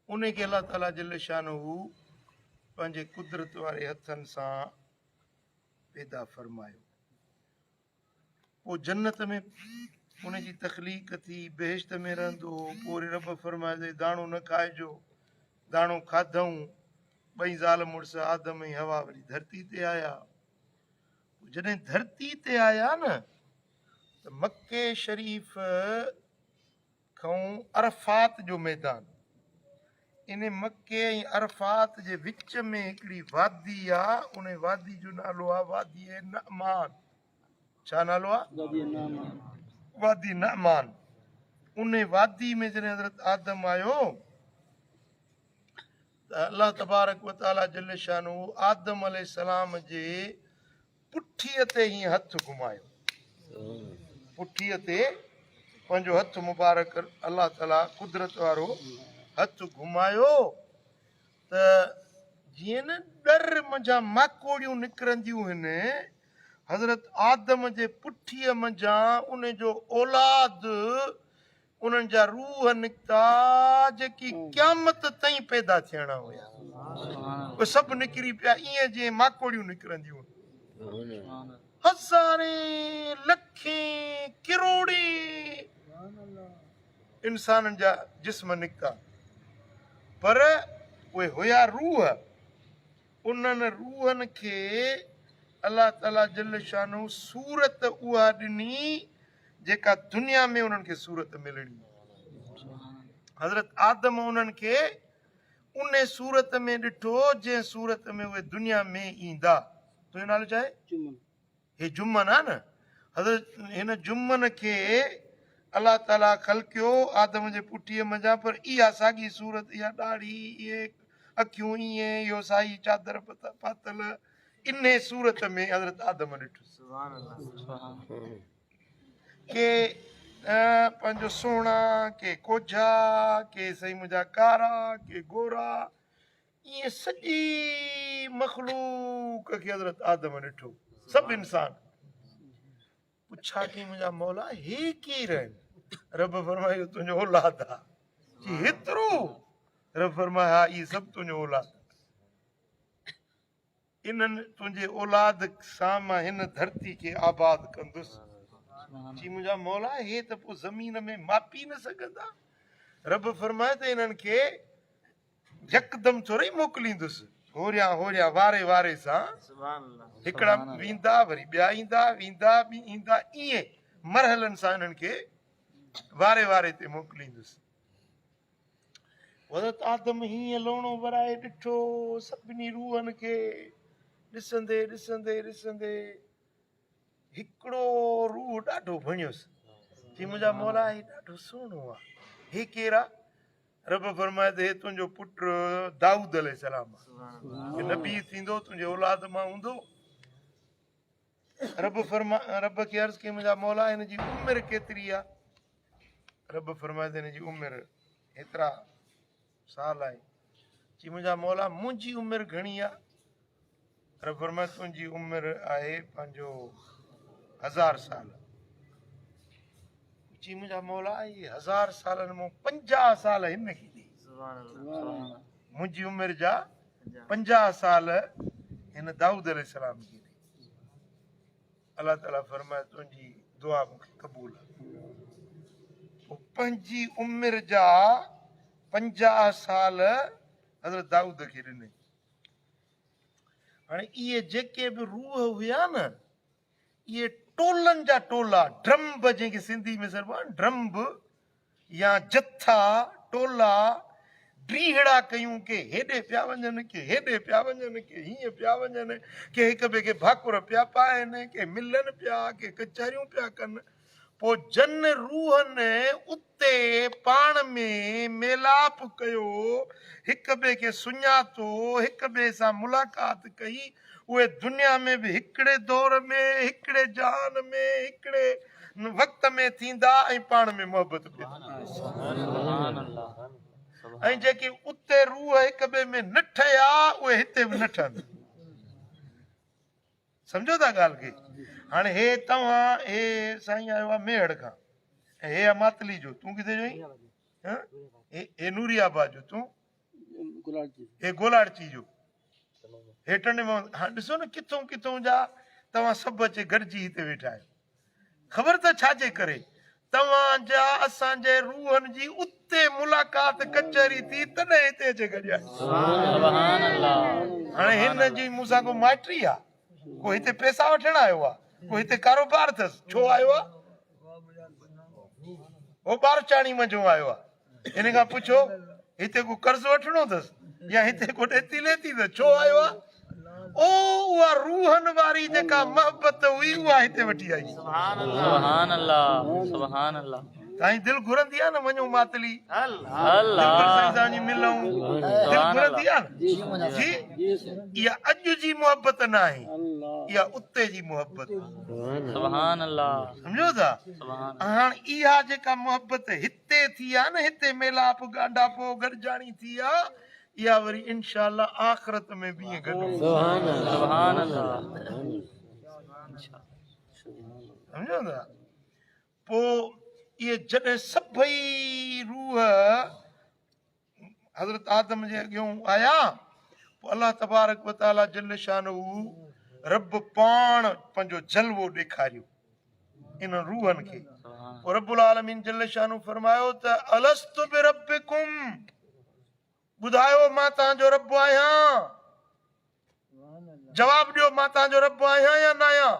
انهي کي الله تعاليٰ جل شانه پنهنجي قدرت واري هٿن سان پيدا فرمايو. پوء جنت ۾ ان جي تخليق ٿي، بهشت ۾ رهندو هو، پوء وري رب فرمايو ته داڻو نه کائجو، داڻو کاڌائون، ٻئي زال مڙس آدم ۽ حوا وري ڌرتي تي آيا. پوء جڏهن ڌرتي تي آيا نه ته مڪي شريف کئون عرفات جو ميدان، ان مڪي ۽ عرفات جي وچ ۾ هڪڙي وادي آ، ان وادي جو نالو آ وادي نعمان. ڇا نالو آ؟ وادي نعمان. ان وادي ۾ جڏهن حضرت آدم آيو ته الله تبارڪ و تعالي جل شانه آدم عليه السلام جي پٺيء تي هيئن هٿ گهمايو. پٺيء تي پنهنجو هٿ مبارڪ الله تعاليٰ قدرت وارو هٿ گهمايو ته جيئن نه ڏر منجهان ماڪوڙيون نڪرنديون هن، حضرت آدم جي پٺيء منجهان ان جو اولاد انهن جا روح نڪتا جيڪي قيامت تائين پيدا ٿيڻا هيا اهي سڀ نڪري پيا ائين جيئن ماڪوڙيون نڪرنديون هزارين لکين ڪروڙين انسانن جا جسم نڪتا پر اهي هيا روح انهن روحن کي الله تعالي جل شانه صورت اها ڏني جيڪا دنيا ۾ انهن کي صورت ملڻي. حضرت آدم انهن کي انهي صورت ۾ ڏٺو جنهن صورت ۾ اهي دنيا ۾ ايندا. تنهنجو نالو ڇا آهي؟ جمن. هي جمن آهي نه؟ حضرت هن جمن کي الله تعالي خلقيو آدم جي پٺيء منجهان پر اها ساڳي صورت، اها ڏاڙهي، اهي اکيون ائين، اهو سائي چادر پاتل، انهي صورت ۾ حضرت آدم ڏٺس. ڪي پنهنجو سهڻا، ڪي ڪوجها، ڪي سائين منهنجا ڪارا، ڪي گورا، ائين سڄي مخلوق کي حضرت آدم ڏٺو، سڀ انسان. پڇا ڪئي منهنجا مولا هي ڪير آهن؟ رب فرمايو اهو تنهنجو اولاد آ. چي هيترو؟ رب فرمايو ها اهي سڀ تنهنجو اولاد آ. انهن تنهنجي اولاد سان مان هن ڌرتي کي آباد ڪندس. چي منهنجا مولا هي ته پوء زمين ۾ ماپي نه سگهندا. رب فرمايو ته انهن کي يڪدم ٿورئي موڪليندس، هوريان هوريان واري واري سان هڪڙا ويندا وري ٻيا ايندا، ويندا ٻي ايندا، ائين مرحلن سان انهن کي واري واري تي موڪليندس. حضرت آدم هيئن لوڻو ورائي ڏٺو سڀني روحن کي ڏسندي ڏسندي ڏسندي هڪڙو روح ڏاڍو ڀڻيس. چي منهنجا مولا هي ڏاڍو سهڻو آ، هي ڪير آ؟ رب فرمايو ته هي تنهنجو پٽ دائود عليه السلام آ، هي نبي ٿيندو، تنهنجي اولاد مان هوندو. رب فرما رب کي عرض ڪيم منهنجا مولا هن جي عمر ڪيتري آ؟ رب فرمايو ته هن جي عمر هيترا سال آهي. چي منهنجا مولا منهنجي عمر گهڻي آ؟ رب فرمايو تنهنجي عمر آهي پنهنجو هزار سال. چي منهنجا مولا هي هزار سالن مون 50 سال هن کي ڏي. منهنجي عمر جا 50 سال هن دائود عليه السلام کي ڏي. الله تعالي فرمايو تنهنجي دعا مون کي قبول آهي. پوء پنهنجي عمر جا 50 سال حضرت دائود کي ڏني. هاڻي اهي جيڪي به روح هيا نه اهي ٽولن جا ٽولا، ڊرمب جنهن کي سنڌي ۾ سڏبو آهي نه ڊرمب يا جٿا، ٽولا، ڊيهڙا ڪيون ڪي هيڏي پيا وڃن، ڪي هيڏي پيا وڃن، ڪي هيئن پيا وڃن، ڪي هڪ ٻئي کي ڀاڪر پيا پائن، ڪي ملن پيا، ڪي ڪچهريون پيا ڪن. پوء جن روحن اتي پاڻ ۾ ميلاپ ڪيو، هڪ ٻئي کي سڃاتو، هڪ ٻئي سان ملاقات ڪئي، اهي دنيا ۾ به هڪڙي دور ۾، هڪڙي جهان ۾، هڪڙي وقت ۾ ٿيندا ۽ پاڻ ۾ محبت پيدا ٿيندي. ۽ جيڪي اتي روح هڪ ٻئي ۾ نه ٺهيا، اهي هتي به نه ٺهندا. سمجهو ٿا ڳالهه کي؟ هاڻي هي توهان هي سائين آيو آهي ميهڙ کان ۽ هي آهي ماتلي جو، تون ڪٿي جو آهين؟ هي نوري آباد جو، تون؟ هي گولاڙچي جو، هي ٽنڊي محمد، هاڻ ڏسو نه ڪٿون ڪٿون جا توهان سڀ اچي گڏجي هتي ويٺا آهيو. خبر ته ڇا جي ڪري؟ توهان جا اسان جي روحن جي اتي ملاقات ڪچهري ٿي تڏهن هتي اچي گڏيا آهيو. هاڻي هن جي مون سان ڪو مائٽي آ؟ ڪو هتي پئسا وٺڻ آيو آ؟ ڪو هتي ڪاروبار اٿس؟ ڇو آيو آ؟ هو ٻارچاڻي منجهون آيو آ. ان کان پڇو هتي ڪو قرض وٺڻو اٿس يا هتي ڪو ڏيتي ليتي اٿس ڇو آيو آ؟ او اها روحن واري جيڪا محبت هئي اها هتي وٺي آئي. سبحان الله سبحان الله. سائين دل گهرندي آ نه وڃون ماتلي دلبر سائين سان وڃي ملون دل گهرندي آ نه جي اها اڄ جي محبت ناهي اها اتي جي محبت. سبحان الله. سمجهو ٿا هاڻ اها جيڪا محبت هتي ٿي آ نه هتي ميلاپ ڳانڍاپو گڏجاڻي ٿي آ اها وري انشاء الله آخرت ۾ به ائين گڏ هوندي. سبحان الله. سمجهو ٿا پوء اهي جڏهن سڀئي روح حضرت آدم جي اڳيون آيا پوء الله تبارڪ و تعالي جل شانه رب پاڻ پنهنجو جلوو ڏيکاريو انهن روحن کي پوء رب العالمين جل شانه فرمايو ته الست بربڪم ٻڌايو مان توهان جو رب آهيان جواب ڏيو مان توهان جو رب آهيان يا نه آهيان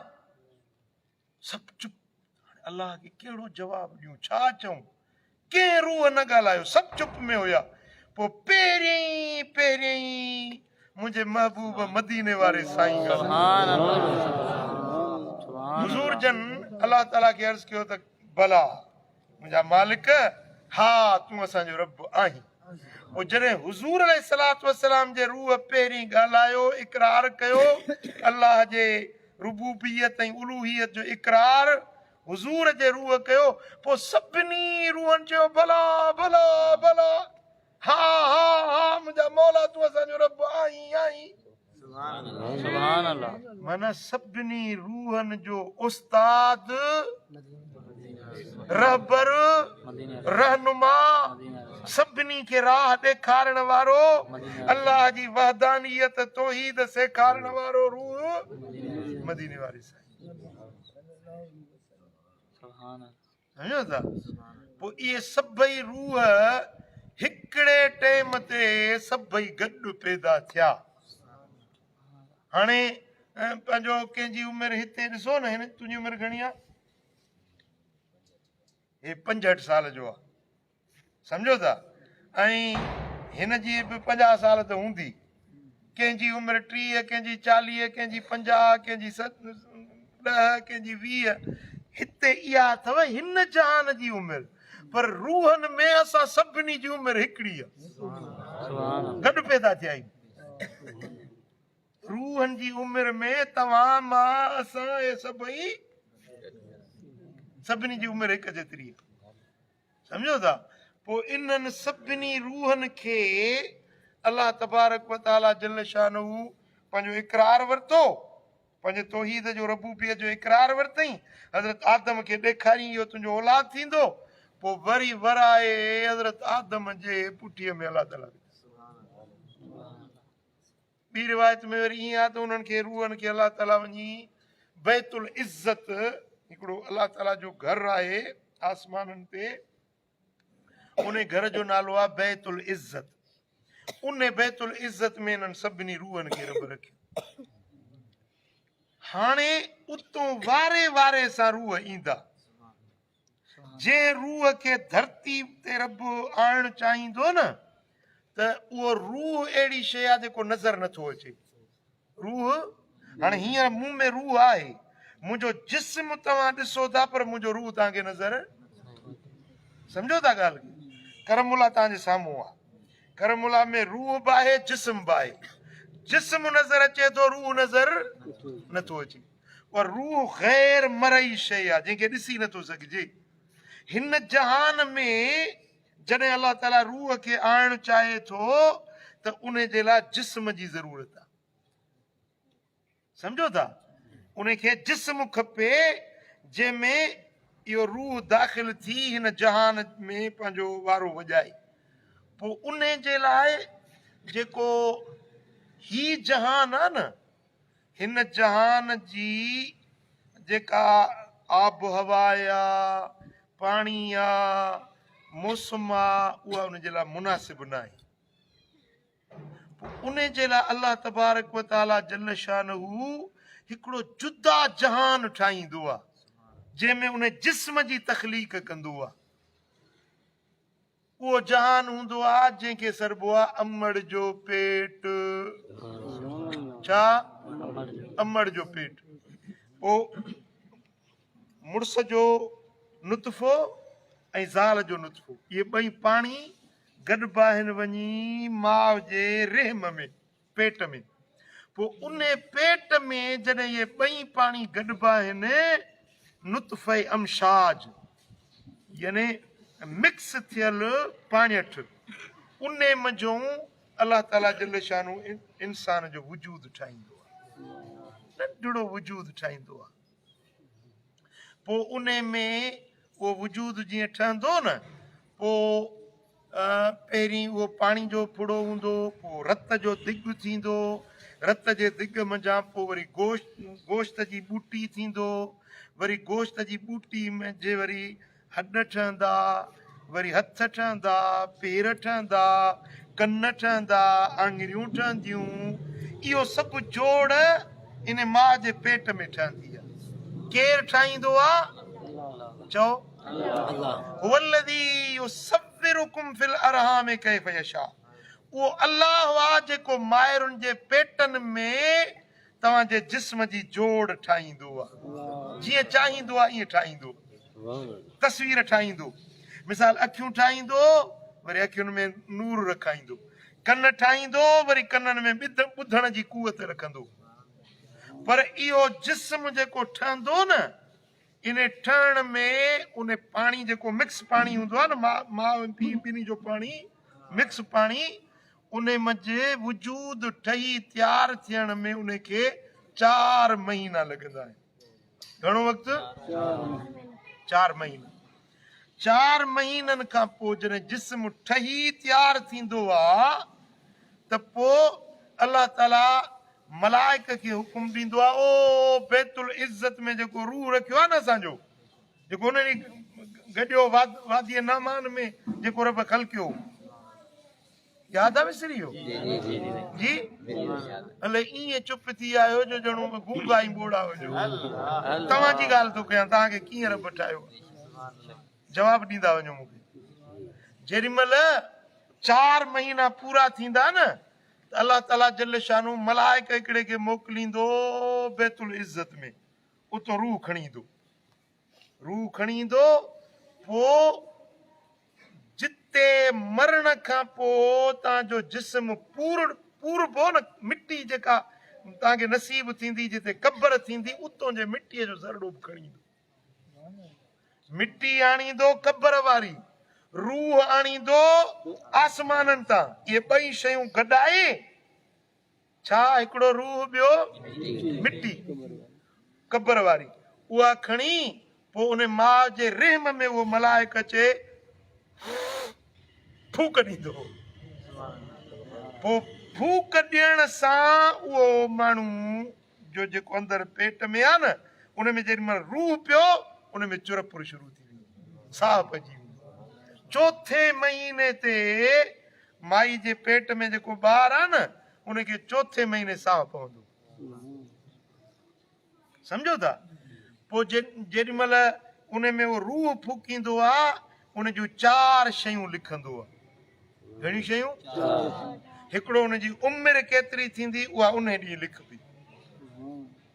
سڀ چپ. هاڻي الله کي ڪهڙو جواب ڏيون، ڇا چئون؟ ڪنهن روح نه ڳالهايو، سڀ چپ ۾ هيا. پوء پهريائين پهريائين منهنجي محبوب مديني واري سائين ڳالهايو. حضور جن الله تعاليٰ کي عرض ڪيو ته بلا! منهنجا مالڪ! ها تون اسان جو رب آهين. پوء جڏهن حضور عليه الصلوة والسلام جي روح پهرين ڳالهايو، اقرار ڪيو، الله جي ربوبيت ۽ الوهيت جو اقرار حضور جي روح ڪيو، پوء سڀني روحن چيو، بلا! بلا! بلا! ها! ها! ها! منهنجا مولا تون اسان جو رب آهين، آهين. سبحان الله. معنيٰ سڀني روحن جو استاد، رهبر، رهنما، سڀني کي راهه ڏيکارڻ وارو، الله جي وحدانيت، توحيد سيکارڻ وارو روح مديني واري سائين. سبحان الله. سمجهو ٿا؟ پوء اهي سڀئي روح هڪڙي ٽيم تي سڀئي گڏ پيدا ٿيا. هاڻي پنهنجو ڪنهن جي عمر هتي ڏسو نه هن تنهنجي عمر گهڻي آ؟ هي 65 سال جو آ. سمجهو ٿا؟ ۽ هن جي به 50 سال ته هوندي. ڪنهن جي عمر 30، ڪنهن جي 40، ڪنهن جي 50، ڪنهن جي 10، ڪنهن جي 20. هتي اها اٿو هن جهان جي عمر، پر روحن ۾ اسان سڀني جي عمر هڪڙي آهي. گڏ پيدا ٿيا آهيون. روحن جي عمر ۾ توهان، مان، اسان اهي سڀئي سڀني جي عمر هڪ جيتري آهي. سمجهو ٿا؟ پوء انهن سڀني روحن کي الله تبارڪ و تعاليٰ جل شانه پنهنجو اقرار ورتو، پنهنجي توحيد جو ربوبيت جو اقرار ورتائين، حضرت آدم کي ڏيکاريائين اهو تنهنجو اولاد ٿيندو، پوء وري ورائي حضرت آدم جي پٺيء ۾ الله تعاليٰ وڌس. ٻي روايت ۾ وري ائين آهي ته انهن کي روحن کي الله تعاليٰ وڃي بيت العزت هڪڙو الله تعاليٰ جو گهر آهي آسمانن تي ان گهر جو نالو آهي بيت العزت ان بيت العزت ۾ انهن سڀني روحن کي رب رکيو. هاڻي اتون واري واري سان روح ايندا. جنهن روح کي ڌرتي تي رب آڻڻ چاهيندو نه ته اهو روح اهڙي شيء آهي جيڪو نظر نٿو اچي. روح هاڻي هينئر مون ۾ روح آهي، منهنجو جسم توهان ڏسو ٿا پر منهنجو روح توهان کي نظر سمجهو ٿا ڳالهه کي؟ ڪرم الله توهان جي سامهون آهي. ڪرم الله ۾ روح به آهي جسم به آهي. جسم نظر اچي ٿو روح نظر نٿو اچي. پر روح غير مرئي شيء آهي جنهن کي ڏسي نٿو سگهجي. هن جهان ۾ جڏهن الله تعاليٰ روح کي آڻڻ چاهي ٿو ته ان جي لاء جسم جي ضرورت آهي. سمجهو ٿا؟ ان کي جسم کپي جنهن ۾ اهو روح داخل ٿي هن جهان ۾ پنهنجو وارو وڄائي. پوء ان جي لاء جيڪو هي جهان آ نه، هن جهان جي جيڪا آب هوا آ، پاڻي آ، موسم آ، اها ان جي لاء مناسب ناهي. پوء ان جي لاء الله تبارڪ و تعاليٰ جل شانه هڪڙو جدا جهان ٺاهيندو آ، جنهن ۾ ان جسم جي تخليق ڪندو آ. اهو جهان هوندو آ جنهن کي سڏبو آ امڙ جو پيٽ. ڇا؟ امڙ جو پيٽ. پوء مڙس جو نطفو ۽ زال جو نطفو اهي ٻئي پاڻي گڏبا آهن وڃي ماء جي رحم ۾، پيٽ ۾. پوء انهي پيٽ ۾ جڏهن اهي ٻئي پاڻي گڏبا آهن نطفه امشاج يعني مڪس ٿيل پاڻيٺ انهي منجهون الله تعالي جل شانه انسان جو وجود ٺاهيندو آهي. ننڍڙو وجود ٺاهيندو آهي. پوء انهي ۾ اهو وجود جيئن ٺهندو نه پوء پهرين اهو پاڻي جو ڦڙو هوندو، پوء رت جو دڳ ٿيندو، رت جي دڳ منجهان پوء وري گوشت گوشت جي ٻوٽي ٿيندو، وري گوشت جي ٻوٽي منجهه وري هڏ ٺهندا، وري هٿ ٺهندا، پير ٺهندا، ڪن ٺهندا، آڱريون ٺهنديون، اهو سڀ جوڙ ان ماء جي پيٽ ۾ ٺهندي آهي. ڪير ٺاهيندو آهي؟ چئو. هو الذي يصورڪم في الارحام ڪيف يشاء اهو الله آ جيڪو مائرن جي پيٽن ۾ توهان جي جسم جي جوڙ ٺاهيندو آ، جيئن چاهيندو آ ائين ٺاهيندو، تصوير ٺاهيندو، مثال اکيون ٺاهيندو وري اکين ۾ نور رکائيندو، ڪن ٺاهيندو وري ڪنن ۾ ٻڌڻ جي قوت رکندو، پر اهو جسم جيڪو ٺهندو نه ان ٺهڻ ۾ ان پاڻي جيڪو مڪس پاڻي هوندو آهي نه ماء ۽ پيء ٻنهي جو پاڻي مڪس پاڻي ان منجهه وجود ٺهي تيار ٿيڻ ۾ ان کي 4 مهينا لڳندا آهن. گهڻو وقت؟ 4 مهينا. 4 مهينن کان پوء جڏهن جسم ٺهي تيار ٿيندو آ ته پوء الله تعالي ملائڪ کي حڪم ڏيندو آ او بيت العزت ۾ جيڪو روح رکيو آ نه اسان جو جيڪو ان ڏينهن گڏيو وادي نعمان ۾ جيڪو رب خلقيو ياد آ وسري ويو جي الائي ائين چپ ٿي آيو جو ڄڻو گونگا ۽ ٻوڙا هجو. توهان جي ڳالهه ٿو ڪيان توهان کي ڪيئن رب ٺاهيو جواب ڏيندا وڃو مون کي. جيڏي مهل 4 مهينا پورا ٿيندا نه ته الله تعالي جل شانه ملائڪ هڪڙي کي موڪليندو بيت العزت ۾ اتو روح کڻي ايندو. روح کڻي ايندو پوء جتي مرڻ کان پوء توهان جو جسم پوربو نه مٽي جيڪا توهان کي نصيب ٿيندي جتي قبر ٿيندي اتون جي مٽيء جو ذرڙو به کڻي ايندو. مٽي آڻيندو قبر واري، روح آڻيندو آسمانن تان. اهي ٻئي شيون گڏائي ڇا هڪڙو روح ٻيو مٽي قبر واري اها کڻي پوء ان ماء جي رحم ۾ اهو ملائڪ اچي ڦوڪ ڏيندو هو. پوء ڦوڪ ڏيڻ سان اهو ماڻهو جو جيڪو اندر پيٽ ۾ آ نه ان ۾ جيڏي مهل روح پيو ان ۾ چرپر شروع ٿي ويندي، ساهه پئجي ويندو. چوٿين مهيني تي مائي جي پيٽ ۾ جيڪو ٻار آ نه ان کي چوٿين مهيني ساهه پوندو. سمجهو ٿا؟ پوء جيڏي مهل ان ۾ اهو روح ڦوڪيندو آ ان جون 4 شيون لکندو آ. گهڻيون شيون؟ هڪڙو ان جي عمر ڪيتري ٿيندي اها انهي ڏينهن لکبي.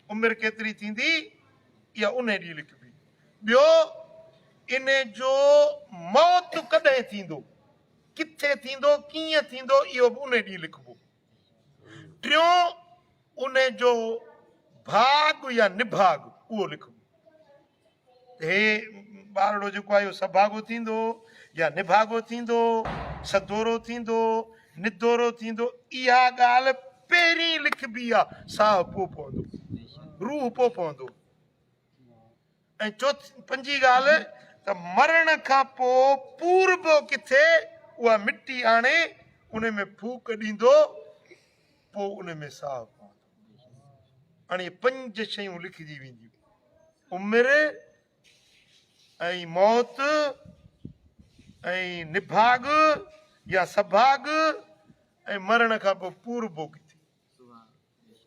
عمر ڪيتري ٿيندي اها انهي ڏينهن لکبي. ٻيو ان جو موت ڪڏهن ٿيندو، ڪٿي ٿيندو، ڪيئن ٿيندو اهو به انهي ڏينهن لکبو. ٽيون ان جو ڀاڳ يا نڀاڳ اهو لکبو. ته هي ٻارڙو جيڪو آهي اهو سڀاڳو ٿيندو يا نڀاڳو ٿيندو، سدورو ٿيندو، ندورو ٿيندو، اها ڳالهه پهرين لکبي آ، ساهه پوء پوندو، روح پوء پوندو. ۽ چوٿين پنجين ڳالهه ته مرڻ کان پوء پوربو ڪٿي، اها مٽي آڻي ان ۾ ڦوڪ ڏيندو، پوء ان ۾ ساهه پوندو. هاڻي اهي پنج شيون لکجي وينديون، عمر ۽ موت ۽ نڀاڳ يا سڀاڳ ۽ مرڻ کان پوء پوربو ڪٿي.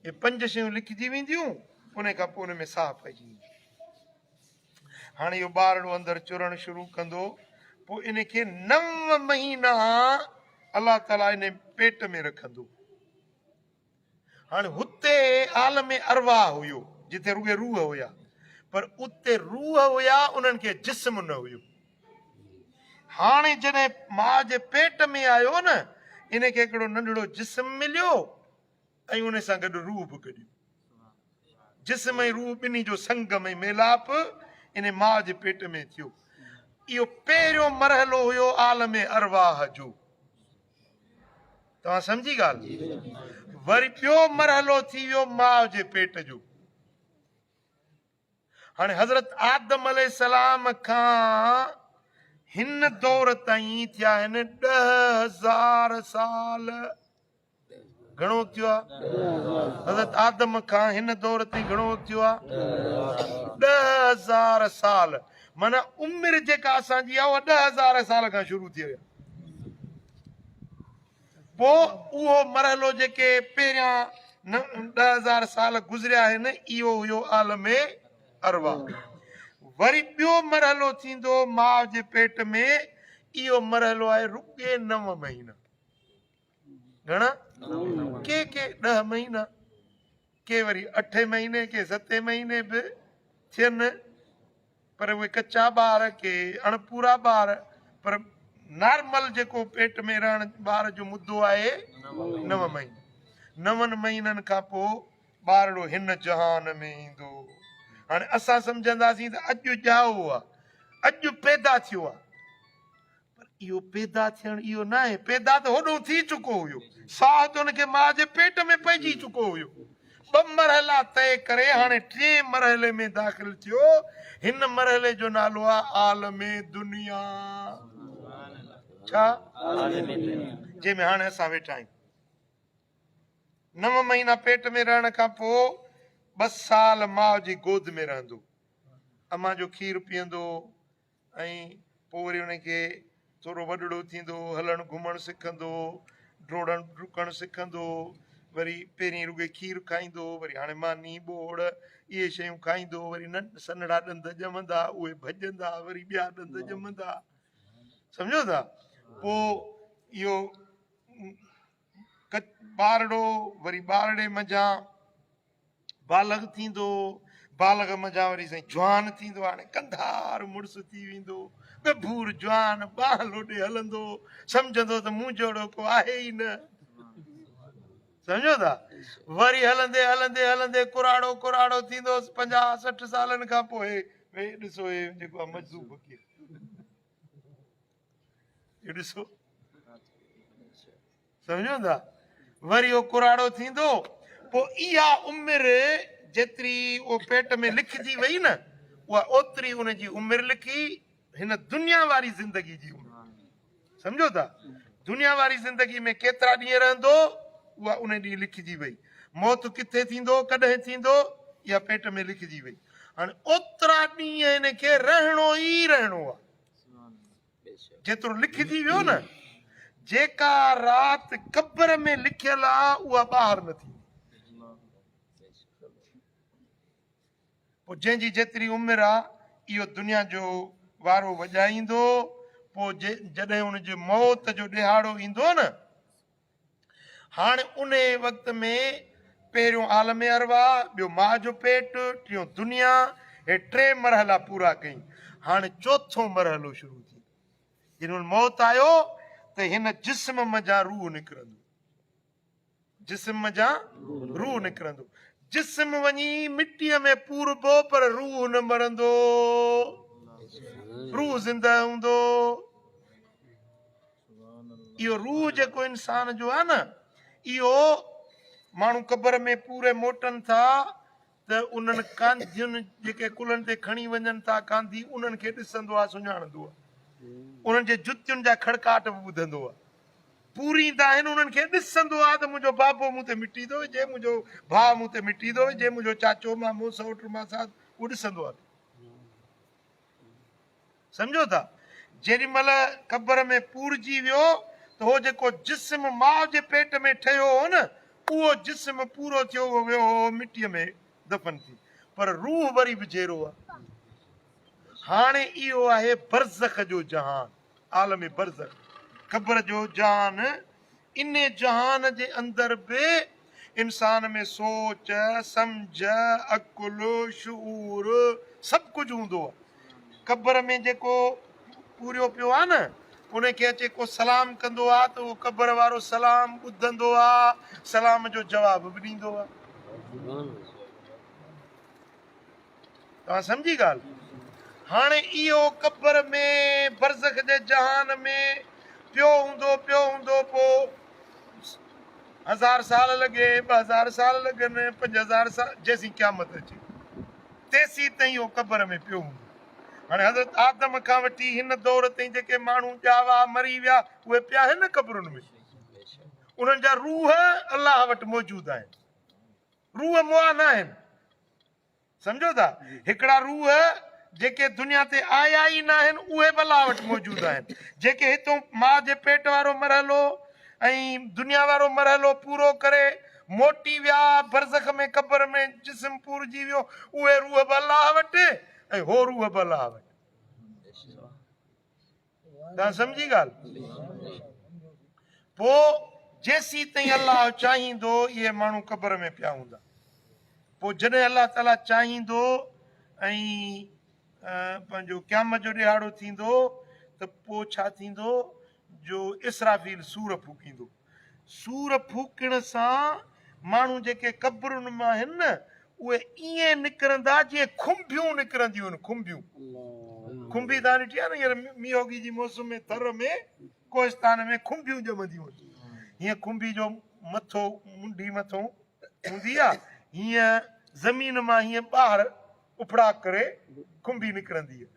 اهي پنج شيون لکجي وينديون، ان کان پوء ان ۾ ساهه پئجي ويندو. هاڻي اهو ٻارڙو اندر چرڻ شروع ڪندو، پوء ان کي نو مهينا الله تعاليٰ ان پيٽ ۾ رکندو. هاڻي هتي عالم ارواح هيو، جتي رڳي روح هيا، پر اتي روح هيا انهن کي جسم نه هيو. هاڻي جڏهن ماء جي پيٽ ۾ آيو نه، ان کي هڪڙو ننڍڙو جسم مليو ۽ ان سان گڏ روح به گڏيو. جسم ۽ روح ٻنهي جو سنگم ۽ ميلاپ ان ماء جي پيٽ ۾ ٿيو. اهو پهريون مرحلو هيو عالم ارواح جو. توهان سمجهي ڳالهه؟ وري ٻيو مرحلو ٿي ويو ماء جي پيٽ جو. هاڻي حضرت آدم عليه السلام کان هن دور تائين ٿيا آهن 10,000 سال. گهڻو وقت ٿيو آهي؟ حضرت آدم کان هن دور تائين گهڻو وقت ٿيو آهي؟ 10,000 سال. معنيٰ عمر جيڪا اسان جي آهي اها 10,000 سال کان شروع ٿي وئي. پوء اهو مرحلو جيڪي پهريان 10,000 سال گذريا آهن اهو هيو عالم ارواح. وري ٻيو مرحلو ٿيندو ماء جي پيٽ ۾ اهو مرحلو آهي رڳي نو مهينا. گهڻا؟ ڪي ڪي 10 مهينا، ڪي وري اٺين مهيني، ڪي ستين مهيني به ٿين، پر اهي ڪچا ٻار، ڪي اڻپورا ٻار، پر نارمل جيڪو پيٽ ۾ رهڻ ٻار جو مدو آهي 9 مهينا. نون مهينن کان پوء ٻارڙو هن جهان ۾ ايندو. هاڻي اسان سمجهنداسين ته اڄ ڄائو آ، اڄ پيدا ٿيو آ، پر اهو پيدا ٿيڻ اهو ناهي، پيدا ته هوڏهون ٿي چڪو هيو، ساهه ته هن کي ماء جي پيٽ ۾ پئجي چڪو هيو. ٻه مرحلا طئي ڪري هاڻي ٽئين مرحلي ۾ داخل ٿيو. هن مرحلي جو نالو آهي عالم دنيا. ڇا؟ جنهن ۾ هاڻي اسان ويٺا آهيون. نو مهينا پيٽ ۾ رهڻ کان پوء ٻه سال ماء جي گود ۾ رهندو. امان جو کير پيئندو ۽ پوء وري ان کي ٿورو وڏڙو ٿيندو، هلڻ گهمڻ سکندو، ڊوڙڻ ڊڪڻ سکندو، وري پهرين رڳي کير کائيندو، وري هاڻي ماني، ٻوڙ اهي شيون کائيندو، وري سنهڙا ڏند ڄمندا، اهي ڀڄندا، وري ٻيا ڏند ڄمندا. سمجهو ٿا؟ پوء اهو ٻارڙو وري ٻارڙي منجهان بالغ ٿيندو، بالغ منجهان وري سائين جوان ٿيندو، هاڻي ڪنڌار مڙس ٿي ويندو، ڳڀور جوان ٻانهن لوڏي هلندو، سمجهندو ته مون جهڙو ڪو آهي ئي نه. سمجهو ٿا؟ وري هلندي هلندي هلندي ڪراڙو ڪراڙو ٿيندو، 50 60 سالن کان پوء وي ڏسو هي جيڪو آهي مجذوب فقير، هي ڏسو، سمجهو ٿا؟ وري اهو ڪراڙو ٿيندو، پوء اها عمر جيتري اهو پيٽ ۾ لکجي وئي نه، اها اوتري ان جي عمر لکي هن دنيا واري زندگي جي عمر. سمجهو ٿا؟ دنيا واري زندگي ۾ ڪيترا ڏينهن رهندو، اها ان ڏينهن لکجي وئي. موت ڪٿي ٿيندو، ڪڏهن ٿيندو، اها پيٽ ۾ لکجي وئي. هاڻي اوترا ڏينهن هن کي رهڻو ئي رهڻو آهي. جيترو لکجي ويو نه، جيڪا رات قبر ۾ لکيل آ اها ٻاهر نه ٿيندي. پوء جنهن جي جيتري عمر آ اهو دنيا جو وارو وڄائيندو. پوء جڏهن ان جي موت جو ڏهاڙو ايندو نه، هاڻ انهي وقت ۾ پهريون عالم ارواح، ٻيو ماء جو پيٽ، ٽيون دنيا، هي ٽي مرحلا پورا ڪئين. هاڻ چوٿون مرحلو شروع ٿيندو. جنهن مهل موت آيو ته هن جسم منجهان روح نڪرندو. جسم منجهان روح نڪرندو. جسم وڃي مٽيء ۾ پوربو پر روح نه مرندو. روح زنده هوندو. اهو روح جيڪو انسان جو آهي نه، اهو ماڻهو قبر ۾ پوري موٽن ٿا ته انهن ڪانڌين جيڪي ڪلهن تي کڻي وڃن ٿا ڪانڌي، انهن کي ڏسندو آهي، سڃاڻندو آهي. انهن جي جتين جا کڙڪاٽ به ٻڌندو آهي. پوريندا آهن، انهن کي ڏسندو آهي ته منهنجو بابو مون تي مٽي ٿو وجهي، منهنجو ڀاء مون تي مٽي ٿو وجهي، منهنجو چاچو، مامو، سئوٽ، ماسات، اهو ڏسندو آهي. سمجهو ٿا؟ جيڏي مهل قبر ۾ پورجي ويو ته هو جيڪو جسم ماء جي پيٽ ۾ ٺهيو هو نه، اهو جسم پورو ٿيو ويو هو مٽيء ۾ دفن ٿي، پر روح وري به جيئرو آهي. هاڻي اهو آهي برزخ جو جهان، عالم برزخ، قبر جو جهان، انهي جهان جي اندر به انسان ۾ سوچ، سمجهه، عقل، شعور سڀ ڪجهه هوندو آهي. قبر ۾ جيڪو پوريو پيو آهي نه، ان کي اچي ڪو سلام ڪندو آهي ته اهو قبر وارو سلام ٻڌندو آهي، سلام جو جواب به ڏيندو آهي. توهان سمجهي ڳالهه؟ هاڻي اهو قبر ۾ برزخ جي جهان ۾ پيو هوندو پيو هوندو پوء هزار سال لڳي 2000 سال لڳن 5000 سال جيسين قيامت اچي تيسين تائين اهو قبر ۾ پيو هوندو. هاڻي حضرت آدم کان وٺي هن دور تائين جيڪي ماڻهو ڄاوا مري ويا اهي پيا آهن نه قبرن ۾ انهن جا روح الله وٽ موجود آهن. روح مئا نه آهن. سمجهو ٿا؟ هڪڙا روح جيڪي دنيا تي آيا ئي ناهن اهي به الله وٽ موجود آهن. جيڪي هتون ماء جي پيٽ وارو مرحلو ۽ دنيا وارو مرحلو پورو ڪري موٽي ويا برزخ ۾ قبر ۾ جسم پورجي ويو اهي روح به الله وٽ ۽ هو روح به الله وٽ. توهان سمجهي ڳالهه؟ پوء جيسيتائين الله چاهيندو اهي ماڻهو قبر ۾ پيا هوندا. پوء جڏهن الله تعاليٰ چاهيندو ۽ پنهنجو قيامت جو ڏهاڙو ٿيندو ته پوء ڇا ٿيندو جو اسرافيل صور ڦوڪيندو. صور ڦوڪڻ سان ماڻهو جيڪي قبرن مان آهن نه اهي ائين نڪرندا جيئن کنڀيون نڪرنديون آهن کنڀيون. کنڀي توهان ڏٺي آهي نه هينئر مينهوڳي جي موسم ۾ ٿر ۾ ڪوهستان ۾ کنڀيون ڄمنديون آهن. هيئن کنڀي جو مٿو منڍي مٿو هوندي آهي هيئن زمين مان هيئن ٻاهر اڦڙاڪ ڪري کنڀي نڪرندي آهي.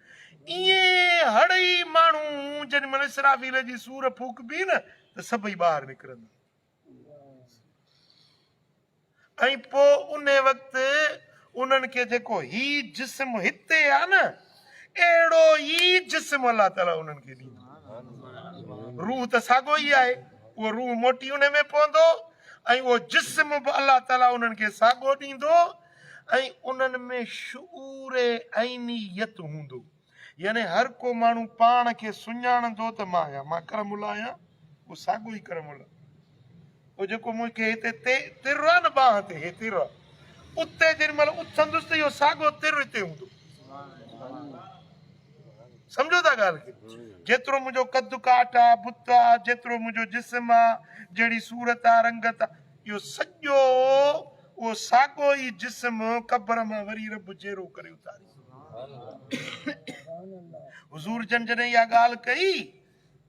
ائين هڙئي ماڻهو جيڏي مهل اسرافيل جي سور ڦوڪبي نه ته سڀئي ٻاهر نڪرندا ۽ پوء انهي وقت انهن کي جيڪو هي جسم هتي آهي نه اهڙو ئي جسم الله تعالي انهن کي ڏيندو. روح ته ساڳو ئي آهي، اهو روح موٽي انهي ۾ پوندو ۽ اهو جسم به الله تعالي انهن کي ساڳو ڏيندو ۽ انهن ۾ شعور عينيت هوندو يعني هر ڪو ماڻهو پاڻ کي سڃاڻندو ته مان آهيان، مان ڪرم الله آهيان، اهو ساڳو ئي ڪرم الله اهو جيڪو مون کي هتي تر آهي نه ٻانهن تي هي تر آهي اتي جيڏي مهل اٿندس ته اهو ساڳو تر هتي هوندو. سمجهو ٿا ڳالهه کي؟ جيترو منهنجو قد ڪاٺ آ، بت آ، جيترو منهنجو جسم آ، جهڙي صورت آ، رنگت آ، اهو سڄو اهو ساڳو ئي جسم قبر مان وري رب جيئرو ڪري اٿاريندو. حضور جن جڏهن اها ڳالهه ڪئي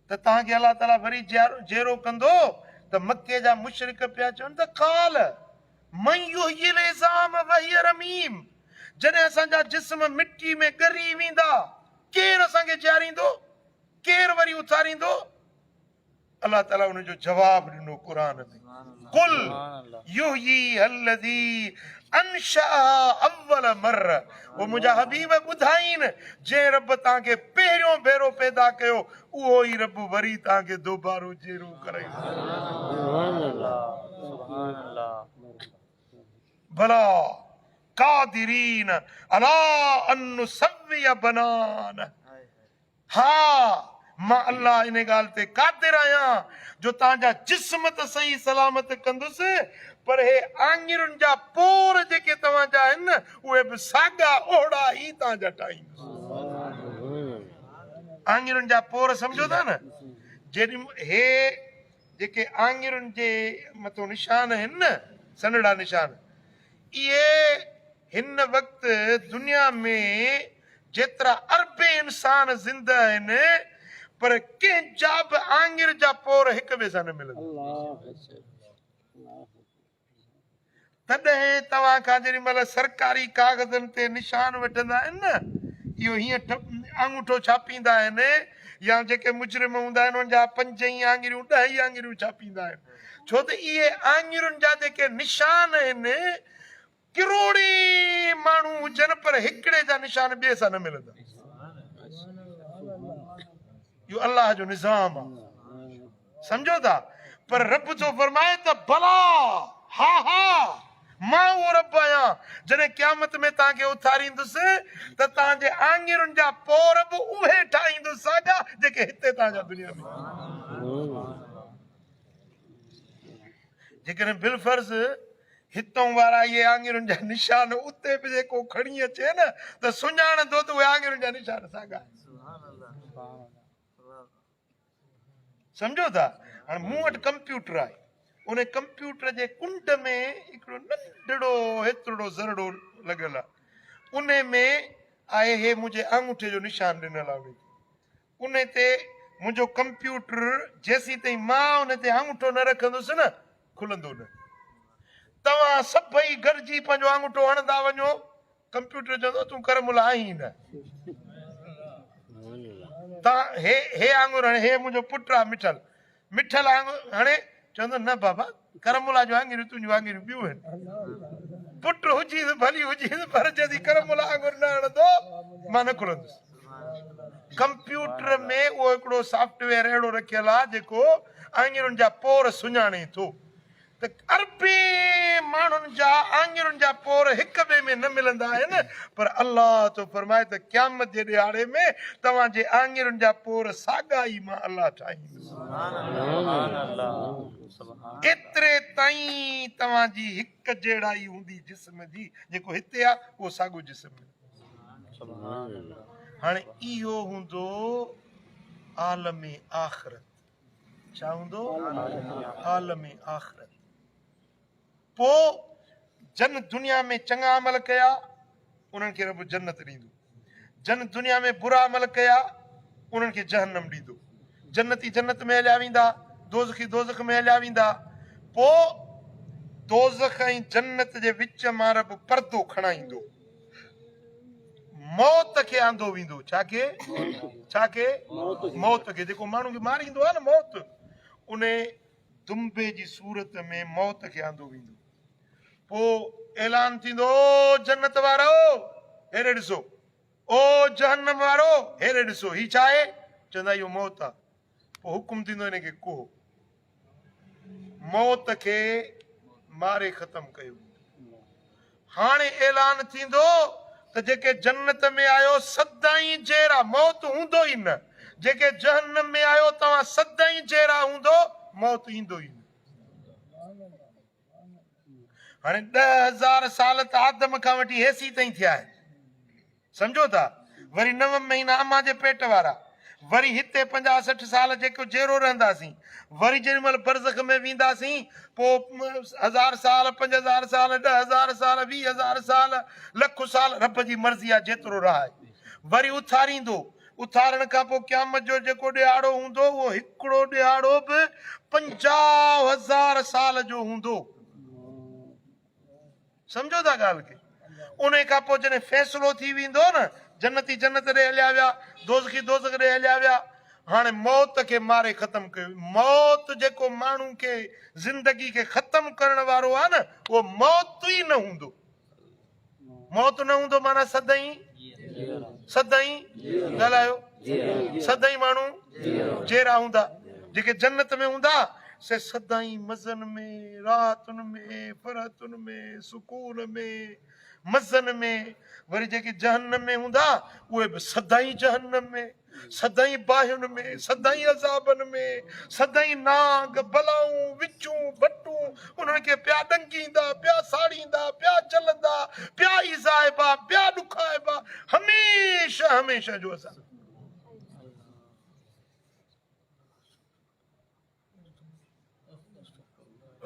ته توهان کي الله تعاليٰ وري جيئرو ڪندو ته مڪي جا مشرڪ پيا چون ته قال من يحيي العظام وهي رميم جڏهن اسان جا جسم مٽي ۾ ڳري ويندا ڪير اسان کي جياريندو؟ ڪير وري اٿاريندو؟ الله تعالي ان جو جواب ڏنو قرآن ۾ قل يحييها الذي انشأها اول مره او منهنجا حبيب ٻڌائين جنهن رب توهان کي پهريون ڀيرو پيدا ڪيو اهو ئي رب وري توهان کي دوبارو جيئرو ڪرائيندو. سبحان الله سبحان الله. بلا قادرين علي ان نسوي بنانه ها، مان الله ان ڳالهه تي قادر آهيان جو توهان جا جسم ته صحيح سلامت ڪندس، پر هي آڱرين جا پور جيڪي توهان جا آهن نه، اهي به ساڳا اوهڙا ئي توهان جا ٺاهيندس. آڱرين جا پور سمجهو ٿا نه؟ جيڏي هي جيڪي آڱرين جي مٿو نشان آهن نه، سنهڙا نشان، اهي هن وقت دنيا ۾ جيترا اربين انسان زنده آهن پر ڪنهن جا به آڱر جا پور هڪ ٻئي سان نه ملندا. تڏهن توهان کان جيڏي مهل سرڪاري ڪاغذن تي نشان وٺندا آهن نه، اهو هيئن آڱوٺو ڇاپيندا آهن يا جيڪي مجرم هوندا آهن انهن جا پنج ئي آڱريون ڏهه ئي آڱريون ڇاپيندا آهن ڇو ته اهي آڱرين جا جيڪي نشان آهن ڪروڙين ماڻهو هجن پر هڪڙي جا نشان ٻئي سان نه ملندا. اهو الله جو نظام آهي. سمجهو ٿا؟ پر رب ٿو فرمائي ته بلا، ها ها، مان اهو رب آهيان، جڏهن قيامت ۾ توهان کي اٿاريندس ته توهان جي آڱرين جا پور به اهي ٺاهيندس ساڳا جيڪي هتي توهان جا دنيا ۾. جيڪڏهن بالفرض هتئون وارا اهي آڱرين جا نشان اتي به جيڪو کڻي اچي نه ته سڃاڻندو ته اهي آڱرين جا نشان ساڳا آهن. سمجهو ٿا؟ هاڻي مون وٽ ڪمپيوٽر آهي، ان ڪمپيوٽر جي ڪنڊ ۾ هڪڙو ننڍڙو هيترڙو ذرڙو لڳل آهي، ان ۾ آهي هي منهنجي آڱوٺي جو نشان ڏنل آهي ان کي. ان تي منهنجو ڪمپيوٽر جيسيتائين مان ان تي آڱوٺو نه رکندس نه کلندو نه. توهان سڀئي گڏجي پنهنجو آڱوٺو هڻندا وڃو، ڪمپيوٽر چوندو تون ڪرم الله آهين ئي نه. توهان هي هي آڱر هڻي، هي منهنجو پٽ آ مٺل، مٺل آڱر هڻي چوندو نه بابا ڪرم الله جون آڱريون تنهنجون آڱريون ٻيون آهن. پٽ هجيس ڀلي هجيس پر جيسين ڪرم الله آڱر نه هڻندو مان نه کلندس. ڪمپيوٽر ۾ اهو هڪڙو سافٽ ويئر اهڙو رکيل آهي جيڪو آڱرين جا پور سڃاڻي ٿو ته اربين ماڻهن جا آڱرين جا پور هڪ ٻئي ۾ نه ملندا آهن پر الله ٿو فرمائي ته قيامت جي ڏهاڙي ۾ توهان جي آڱرين جا پور ساڳا ئي مان الله ٺاهيندس. ايتري تائين توهان جي هڪ جهڙائي هوندي جسم جي جيڪو هتي آهي اهو ساڳو جسم ملندو. هاڻي اهو هوندو عالم آخرت. ڇا هوندو؟ عالم آخرت. پوء جن دنيا ۾ چڱا عمل ڪيا انهن کي رب جنت ڏيندو. جن دنيا ۾ برا عمل ڪيا انهن کي جهنم ڏيندو. جنتي جنت ۾ هليا ويندا، دوزخي دوزخ ۾ هليا ويندا. پوء دوزخ ۽ جنت جي وچ مان رب پردو کڻائيندو. موت کي آندو ويندو. ڇا کي؟ ڇا کي؟ موت کي. جيڪو ماڻهو کي ماريندو آهي نه موت، ان دنبي جي صورت ۾ موت کي آندو ويندو. پوء اعلان ٿيندو، او جنت وارؤ! هيڏي ڏسو. او جهنم وارؤ! هيڏي ڏسو. هي ڇا آهي؟ چوندا اهو موت آهي. پوء حڪم ٿيندو هن کي ڪهو. موت کي ماري ختم ڪيو ويندو. هاڻي اعلان ٿيندو ته جيڪي جنت ۾ آيو سدائين جيئرا، موت هوندو ئي نه، جيڪي جهنم ۾ آيو توهان سدائين جيئرا هوندو، موت ايندو ئي نه. هاڻي 10,000 سال ته آدم کان وٺي هيسي تائين ٿيا آهن. سمجهو ٿا؟ وري نو مهينا امان جي پيٽ وارا، وري هتي پنجاهه 60 سال جيڪو جيئرو رهنداسين، وري جيڏي مهل برزخ ۾ وينداسين، پوء هزار سال، 5000 سال، 10,000 سال، 20,000 سال، لک سال، رب جي مرضي آهي جيترو رهائي. وري اٿاريندو. اٿارڻ کان پوء قيامت جو جيڪو ڏهاڙو هوندو، اهو هڪڙو ڏهاڙو به 50,000 سال جو هوندو. سمجهو ٿا ڳالهه کي. انهي کان پوء جڏهن فيصلو ٿي ويندو نه، جنتي جنت ڏي هليا ويا، دوزخي دوزخ ڏي هليا ويا، هاڻي موت کي ماري ختم ڪيو. موت جيڪو ماڻهو کي زندگي کي ختم ڪرڻ وارو آهي نه، اهو موت ئي نه هوندو. موت نه هوندو معنيٰ سدائين سدائين ڳالهايو سدائين ماڻهو جيئرا هوندا. جيڪي جنت ۾ هوندا سي سدائين مزن ۾، راحتن ۾، فرحتن ۾، سڪون ۾، مزن ۾، وري جيڪي جهنم ۾ هوندا اهي به سدائين جهنم ۾، سدائين باهين ۾، سدائين عذابن ۾، سدائين نانگ، بلائون، وڇون، ڀٽون انهن کي پيا ڏنگيندا، پيا ساڙيندا، پيا جلندا، پيا ايذائبا، پيا ڏکائبا، هميشه هميشه جو عذاب.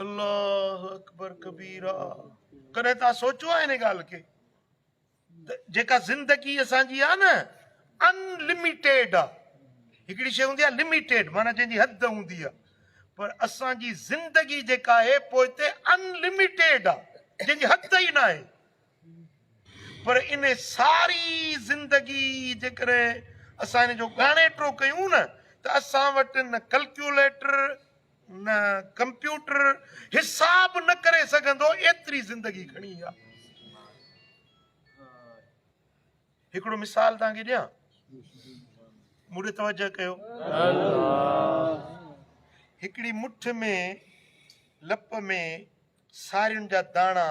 الله اڪبر ڪبيرا. ڪڏهن توهان سوچيو آهي ان ڳالهه کي ته جيڪا زندگي اسان جي آهي نه ان لميٽيڊ آهي. هڪڙي شيء هوندي آهي لميٽيڊ معنيٰ جنهن جي حد هوندي آهي، پر اسان جي زندگي جيڪا آهي پوئتي ان لميٽيڊ آهي، جنهن جي حد ئي ناهي. پر ان ساري زندگي جيڪڏهن اسان ان جو ڳاڻيٽو ڪيون نه ته اسان وٽ نه ڪلڪيوليٽر نه ڪمپيوٽر حساب نه ڪري سگهندو ايتري زندگي گهڻي آ. هڪڙو مثال توهان کي ڏيان مون ڏي توجه ڪيو. هڪڙي مٺ ۾ لپ ۾ سارين جا داڻا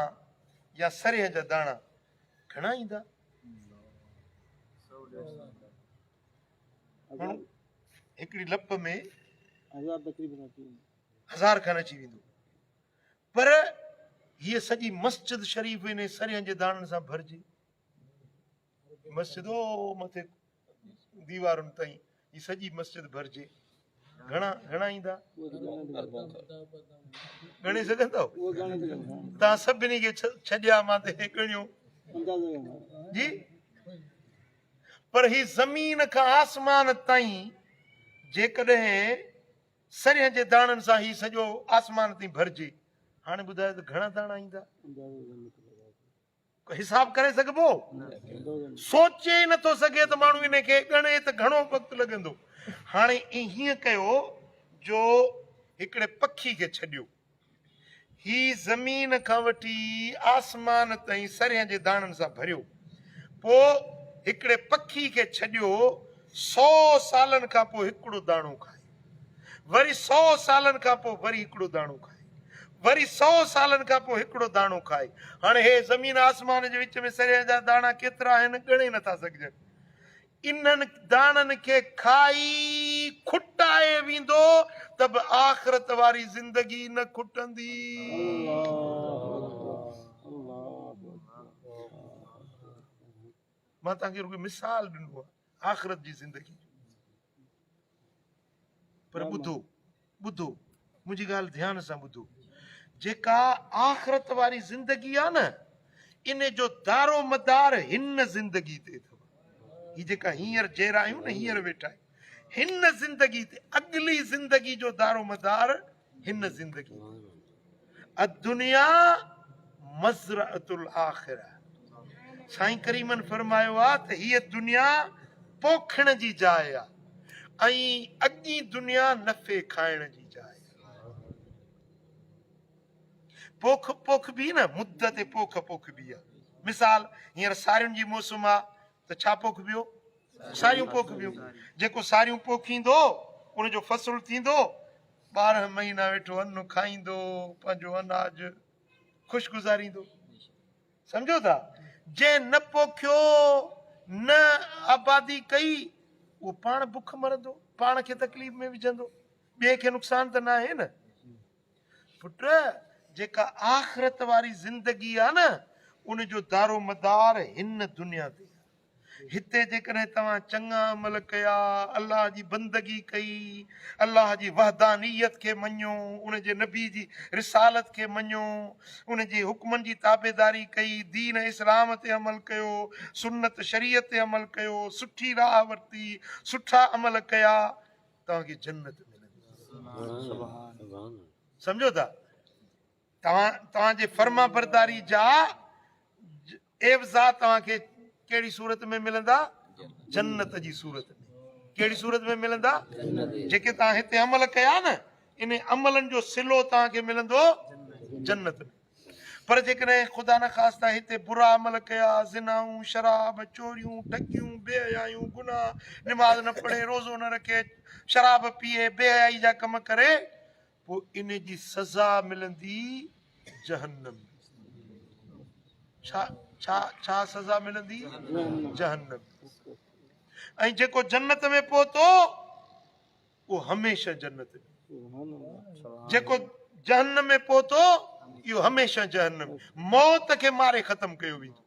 يا سرينهن جا داڻا گهڻا ايندا؟ هڪڙي لپ ۾ هزار کن اچي ويندو پر هيء سڄي مسجد شريف انهي سرينهن جي داڻن سان ڀرجي. مسجد او مٿي ديوارن تائين هي سڄي مسجد ڀرجي گهڻا گهڻا ايندا ڳڻي سگهندو تان سڀني کي ڇڏيا مان ته ڳڻيو جي پر هي زمين کان آسمان تائين جيڪڏهن سرهن جي داڻن سان هي سڄو آسمان تائين ڀرجي هاڻي ٻڌايو ته گهڻا داڻا ايندا حساب ڪري سگهبو؟ سوچي ئي نٿو سگهي ته ماڻهو ان کي ڳڻي ته گهڻو وقت لڳندو. هاڻي هيئن ڪيو جو هڪڙي پکي کي ڇڏيو. هي زمين کان وٺي آسمان تائين سرهين جي داڻن سان ڀريو. پوء هڪڙي پکي کي ڇڏيو، سو سالن کان پوء هڪڙو داڻو کائي. وري سو سالن کان پوء وري هڪڙو داڻو کائي. وري سو سالن کان پوء هڪڙو داڻو کائي. هاڻي هي زمين آسمان جي وچ ۾ سريان جا داڻا ڪيترا آهن ڳڻي نٿا سگهجن. انهن داڻن کي کائي کٽائي ويندو ته به آخرت واري زندگي نه کٽندي. مان توهان کي رڳو مثال ڏنو آهي آخرت جي زندگي جو. پر ٻڌو ٻڌو منهنجي ڳالهه ڌيان سان ٻڌو جيڪا آخرت واري زندگي آ نه ان جو دارو مدار هن زندگي تي اٿو. هي جيڪا هينئر جيئرا آهيون نه هينئر ويٺا آهيون هن زندگي تي اڳلي زندگي جو دارو مدار هن زندگي تي. الدنيا مزرعة الاخره سائين ڪريمن فرمايو آ ته هيء دنيا پوکڻ جي جاء آ ۽ اڳين دنيا نفعي کائڻ جي جاء آ. پوک پوکبي نه مد تي پوک پوکبي آ. مثال هينئر سارين جي موسم آ ته ڇا پوکبيو؟ ساريون پوکبيون. جيڪو ساريون پوکيندو ان جو فصل ٿيندو. 12 مهينا ويٺو ان کائيندو، پنهنجو اناج خوش گذاريندو. سمجهو ٿا؟ جنهن نه پوکيو، نه آبادي ڪئي، اهو پاڻ بک مرندو، پاڻ کي تڪليف ۾ وجهندو، ٻئي کي نقصان ته ناهي نه. پٽ، جيڪا آخرت واري زندگي آ نه، ان جو دارومدار هن دنيا تي آ. هتي جيڪڏهن توهان چڱا عمل ڪيا، الله جي بندگي ڪئي، الله جي وحدانيت کي مڃيو، ان جي نبي جي رسالت کي مڃيو، ان جي حڪمن جي تابعداري ڪئي، دين اسلام تي عمل ڪيو، سنت شريعت تي عمل ڪيو، سٺي راهه ورتي، سٺا عمل ڪيا، توهان کي جنت ملندي. سمجهو ٿا؟ توهان توهان جي فرمانبرداري جا عيوضا توهان کي ڪهڙي صورت ۾ ملندا؟ جنت جي صورت ۾. ڪهڙي صورت ۾ ملندا؟ جيڪي توهان هتي عمل ڪيا نه، ان عملن جو صلو توهان کي ملندو جنت ۾. پر جيڪڏهن خدا نخواسته هتي برا عمل ڪيا، زنائون، شراب، چوريون، ٺڳيون، بي حيائيون، گناهه، نماز نه پڙهي، روزو نه رکي، شراب پيئي، بي حيائي جا ڪم ڪري، پوء ان جي سزا ملندي جهنم ۾. ڇا ڇا ڇا سزا ملندي؟ جهنم. ۽ جيڪو جنت ۾ پهتو اهو هميشه جنت ۾. جيڪو جهنم ۾ پهتو اهو هميشه جهنم ۾. موت کي ماري ختم ڪيو ويندو.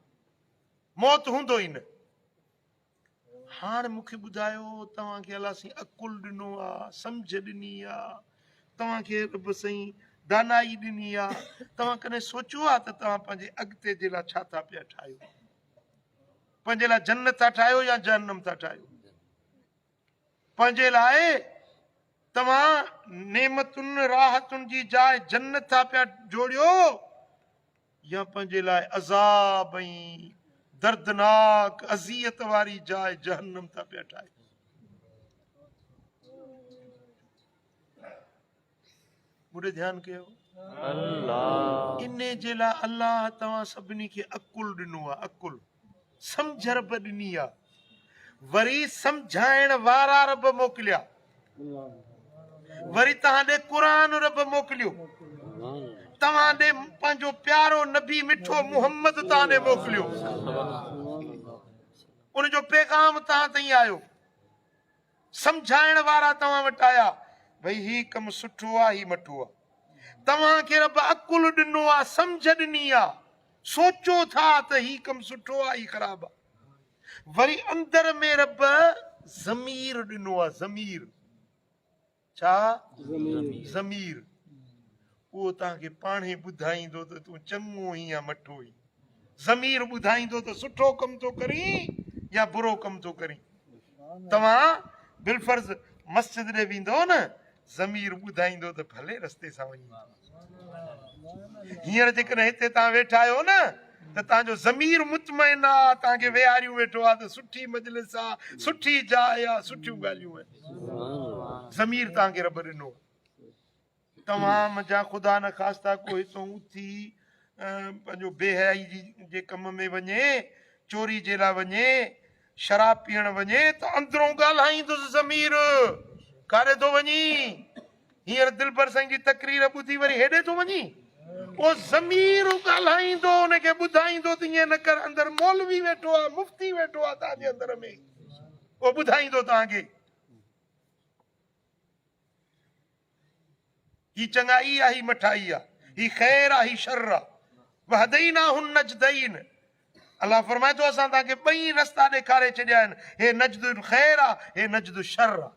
موت هوندو ئي نه. هاڻ مون کي ٻڌايو توهان کي الله سائين عقل ڏنو آ، سمجهه ڏني آ، توهان کي رب سائين دانائي ڏني آ، توهان ڪڏهن سوچيو آ ته توهان پنهنجي اڳتي جي لاء ڇا ٿا پيا ٺاهيو؟ پنهنجي لاء جنت ٿا ٺاهيو يا جهنم ٿا ٺاهيو؟ پنهنجي لاء توهان نعمتن راحتن جي جاء جنت ٿا پيا جوڙيو يا پنهنجي لاء عذاب ۽ دردناڪ اذيت واري جاء جهنم ٿا پيا ٺاهيو؟ مون ڏي ڌيان ڪيو. الله. انهي جي لاء الله توهان سڀني کي عقل ڏنو آهي، عقل، سمجهه رب ڏني آهي، وري سمجهائڻ وارا رب موڪليا، وري توهان ڏي قرآن رب موڪليو، توهان ڏي پنهنجو پيارو نبي مٺو محمد توهان ڏي موڪليو، ان جو پيغام توهان تائين آيو. سمجهائڻ وارا توهان وٽ آيا، ڀئي هي ڪم سٺو آ، هي مٺو آ. توهان کي رب عقل ڏنو آ، سمجهه ڏني آ، سوچو ٿا ته هي ڪم سٺو آ، هي خراب آ. وري اندر ۾ رب ضمير ڏنو آ، ضمير. ڇا؟ ضمير. اهو توهان کي پاڻهي ٻڌائيندو ته تون چڱو آهين يا مٺو آهين. ضمير ٻڌائيندو ته سٺو ڪم ٿو ڪرين يا برو ڪم ٿو ڪرين. توهان بالفرض مسجد ڏي ويندؤ نه، ضمير ٻڌائيندو ته ڀلي رستي سان وڃين ٿو. هينئر جيڪڏهن هتي توهان ويٺا آهيو نه ته توهان جو ضمير مطمئن آ، توهان کي ويهاريون ويٺو آ ته سٺي مجلس آ، سٺي جاء آ، سٺيون ڳالهيون آهن. ضمير توهان کي رب ڏنو آ. توهان منجهان خدا نخواسته ڪو هتون اٿي پنهنجو بي حيائي جي ڪم ۾ وڃي، چوري جي لاء وڃي، شراب پيئڻ وڃي ته اندرون ڳالهائيندس ضمير ڪاڏي ٿو وڃين؟ هينئر دلبر سائين جي تقرير ٻڌي وري هيڏي ٿو وڃين؟ اهو ضمير ڳالهائيندو ان کي ٻڌائيندو ته ائين نه ڪر اندر مولوي ويٺو آهي مفتي ويٺو آهي توهان جي اندر ۾ اهو ٻڌائيندو توهان کي هي چڱائي آ هي مٺائي آ هي خير آ هي شر آ وهديناه النجدين الله فرمائي ٿو اسان توهان کي ٻئي رستا ڏيکاري ڇڏيا آهن هي نجد الخير آ هي نجد الشر آ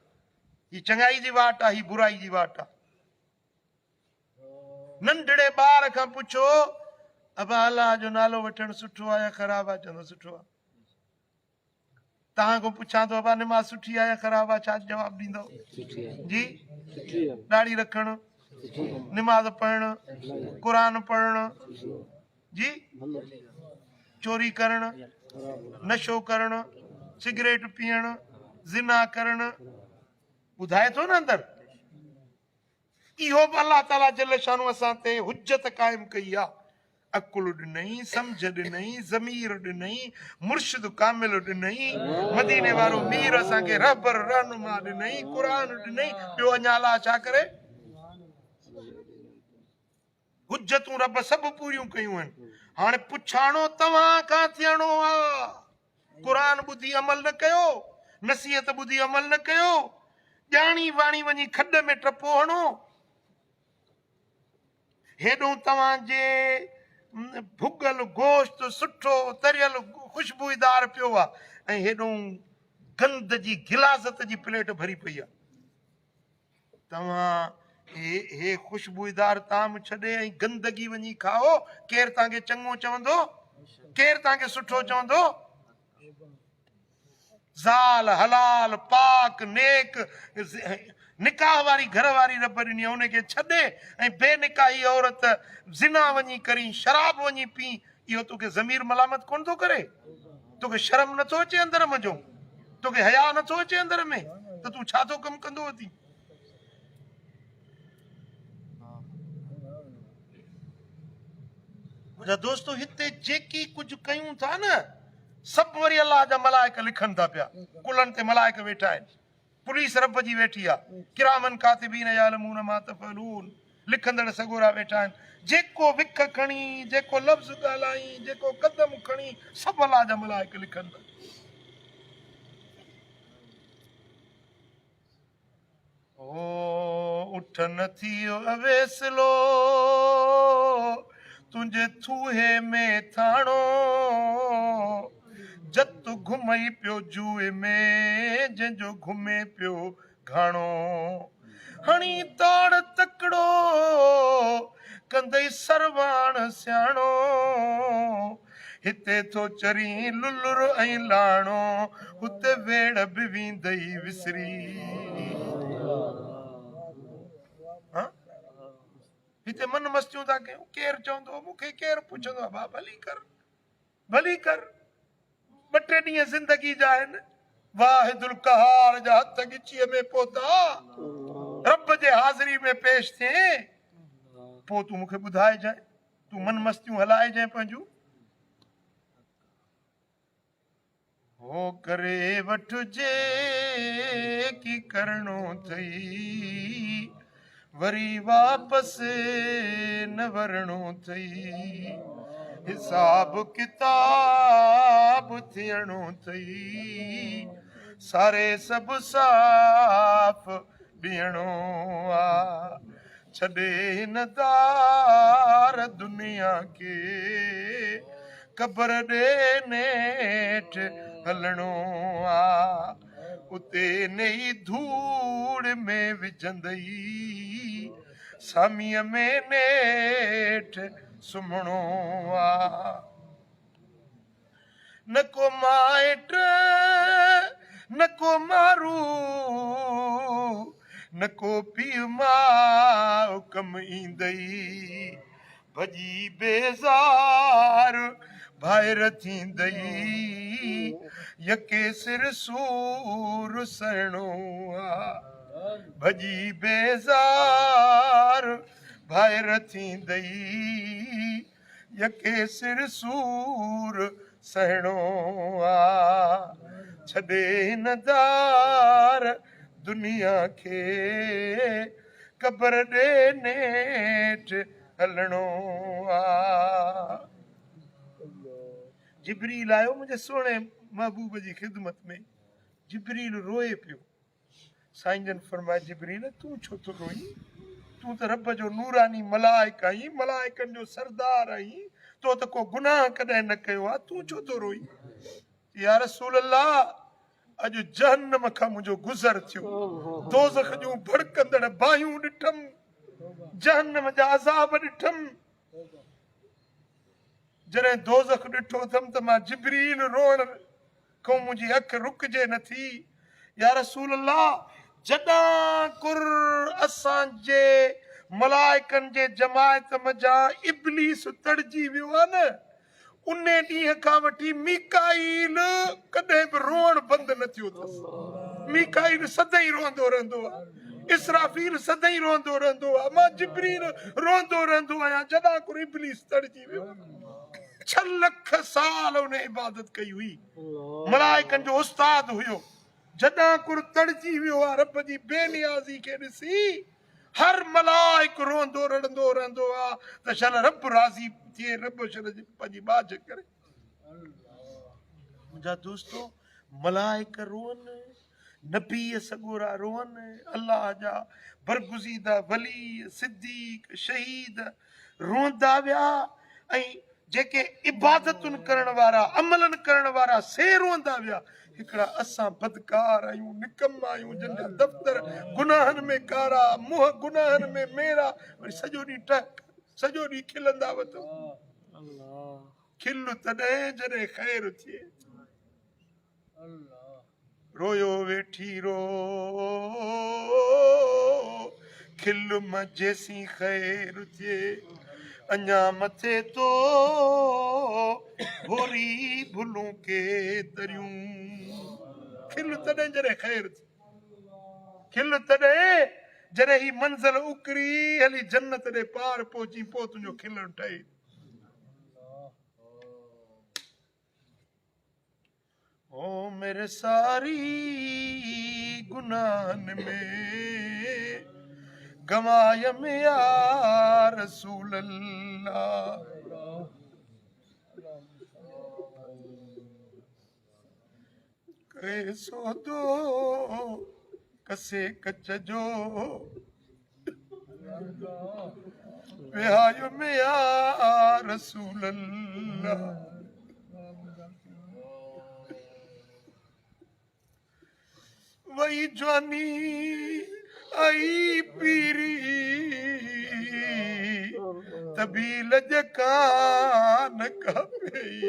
هي چڱائي جي واٽ آ هي برائي جي واٽ آ ننڍڙي ٻار کان پڇو ابا الله جو نالو وٺڻ سٺو آ يا خراب آ چوندو سٺو آ توهان کان پڇان ٿو ابا نماز سٺي آهي يا خراب آهي ڇا جواب ڏيندو جي ڏاڙهي رکڻ نماز پڙهڻ قرآن پڙهڻ جي چوري ڪرڻ نشو ڪرڻ سگريٽ پيئڻ زنا ڪرڻ ٻڌائي ٿو نه اندر اهو به الله تعاليٰ جل شانه اسان تي حجت قائم ڪئي آ. عقل ڏنئي، سمجهه ڏنئي، ضمير ڏنئي، مرشد ڪامل ڏنئي، مديني وارو مير اسان کي رهبر رهنما ڏنئي، قرآن ڏنئي، ٻيو اڃا الله ڇا ڪري؟ حجتون رب سڀ پوريون ڪيون آهن. هاڻي پڇاڻو توهان کان ٿيڻو آ. قرآن ٻڌي عمل نه ڪيو، نصيحت ٻڌي عمل نه ڪيو، ڄاڻي واڻي وڃي کڏ ۾ ٽپو هڻو. هيڏو توهان جي ڀڳل گوشت سٺو تريل خوشبوئيدار پيو آ ۽ هيڏو گند جي غلاظت جي پليٽ ڀري پئي آ. توهان هي خوشبوئيدار طعام ڇڏي ۽ گندگي وڃي کائو، ڪير توهان کي چڱو چوندو؟ ڪير توهان کي سٺو چوندو؟ زال حلال، پاڪ، نيڪ، نڪاح واري گهر واري رب ڏني ان کي ڇڏي ۽ بي نڪاحي عورت زنا وڃي ڪرين، شراب وڃي پين، اهو توکي ضمير ملامت ڪونه ٿو ڪري؟ توکي شرم نٿو اچي اندر منجهون؟ توکي حياء نٿو اچي اندر ۾ ته تون ڇا ٿو ڪم ڪندو اٿين؟ منهنجا دوستو هتي جيڪي ڪجهه ڪيون ٿا نه سڀ وري الله جا ملائڪ لکن ٿا پيا ڪلهن تي ملائڪ ويٺا آهن پوليس رب جي ويٺي آ ڪرامن ڪاتبين يعلمون ما تفعلون لکندڙ سڳورا ويٺا آهن جيڪو وک کڻي جيڪو لفظ ڳالهائين جيڪو قدم کڻي سڀ الله جا ملائڪ لکن ٿا او اٺ نه ٿيو اويسلو تنهنجي ٿوهي ۾ ٿاڻو جت گهمئي پيو جوء ۾، جنهن جو گهمي پيو گهاڻو. هڻي تاڙ تڪڙو، ڪندئي سرواڻ سياڻو. هتي ٿو چرين للر ۽ لاڻو، هتي ويڙهه به ويندئي وسري. هتي من مستيون ٿا ڪيون، ڪير چوندو، مون کي ڪير پڇندو، ابا ڀلي ڪر. ڀلي ڪر، ٻه ٽي ڏينهن زندگي جا آهن. واحد القهار جا هٿ ڳچيء ۾ پهتا، رب جي حاضري ۾ پيش ٿئين. پوء تون مون کي ٻڌائجانء، تون من مستيون هلائجانء پنهنجون. هو ڪري وٺ جيڪي ڪرڻو اٿئي، وري واپس نه ورڻو اٿئي، حساب ڪتاب ٿيڻو اٿئي، ساري سڀ صاف ڏيڻو آ. ڇڏي هن دار دنيا کي، قبر ڏي نيٺ هلڻو آ. اتي نئي ڌوڙ ۾ وجهندئي، ساميء ۾ نيٺ سمهڻو آ. نه ڪو مائٽ نه ڪو مارو، نه ڪو پيء ماء ڪم ايندئي، ڀڄي بيزار ڀائر ٿيندئي، يڪي سر سور سهڻو آ، ڀڄي بيزار ڀائر ٿيندئي. يڪي سر سور سهڻو آ، ڇڏي هن دار دنيا کي، قبر ڏي نيٺ هلڻو آ. جبريل آيو منهنجي سهڻي محبوب جي خدمت ۾، جبريل روئي پيو. سائين جن فرمايو، جبريل تون ڇو ٿو روئين؟ تون ته رب جو نوراني ملائڪ آهين، ملائڪن جو سردار آهين، تو ته ڪو گناهه ڪڏهن نه ڪيو آهي، تون ڇو ٿو روئين؟ يا رسول الله اڄ جهنم کان منهنجو گذر ٿيو، دوزخ جون ڀڙڪندڙ باهيون ڏٺم، جهنم جا عذاب ڏٺم، جڏهن دوزخ ڏٺو اٿم ته مان جبريل روئڻ کان منهنجي اک رڪجي نه ٿي. يا رسول الله! جڏان ڪر اسان جي ملائڪن جي جماعت منجهان ابليس تڙجي ويو آهي نه، انهي ڏينهن کان وٺي ميڪائيل ڪڏهن به روئڻ بند نه ٿيو اٿس. ميڪائيل سدائين روئندو رهندو آهي. اسرافيل سدائين روئندو رهندو آهي. مان جبريل روئندو رهندو آهيان جڏان ڪر ابليس تڙجي ويو آهي. ڇهه لک سال ان عبادت ڪئي هئي. ملائڪن جو استاد هيو. جڏان ڪر تڙجي ويو آ رب جي بي نيازي کي ڏسي هر ملائڪ روئندو رڙندو رهندو آ ته شل رب راضي ٿئي رب شل پنهنجي ٻاجهه ڪري. منهنجا دوستو ملائڪ روئن نبي سڳورا روئن الله جا برگزيده ولي صديق شهيد روئندا ويا ۽ جيڪي عبادتن ڪرڻ وارا عملن ڪرڻ وارا سي روئندا ويا. هڪڙا اسان بدڪار آهيون نڪما آهيون جن جا دفتر گناهن ۾ ڪارا منهن گناهن ۾ ميرا وري سڄو ڏينهن ٽهڪ سڄو ڏينهن کلندا وتون. کل تڏهن جڏهن خير ٿئي. رويو ويٺي رو کل م جيسين خير ٿئي اڃا مٿي تو ڀوري ڀلون ڪيتريون. کل تڏهن جڏهن خير ٿئي. کل تڏهن جڏهن هي منزل اڪري هلي جنت ڏي پار پهچين پوء تنهنجو کلڻ ٺهي. عمر ساري گناهن ۾ گنوايم يا رسول الله. ڪري سودو ڪسي ڪچ جو وهايم يا رسول الله. وئي جواني آئي پيري ته به لڄ ڪان ڪا پئي.